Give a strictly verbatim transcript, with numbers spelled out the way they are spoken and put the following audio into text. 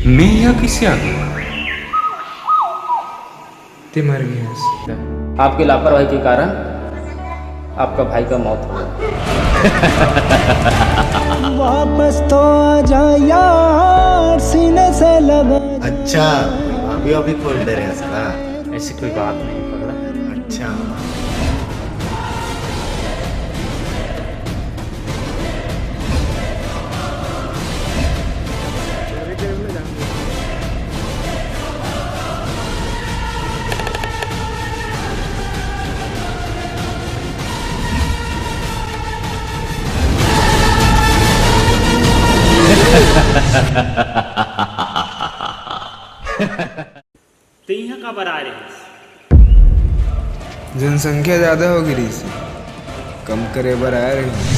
मैं यहाँ किसे आ गया? ते मर गया। आपकी लापरवाही के कारण आपका भाई का मौत हुआ। वापस तो आ जा यार, सीने से लगा। अच्छा, भाभी अभी खोल दे रहे हैं इसका। ऐसी कोई बात नहीं, पगला। अच्छा। ते इहाँ काबर आए रहिस? जनसंख्या ज्यादा हो गे रहिस, कम करे बर आए रहिस।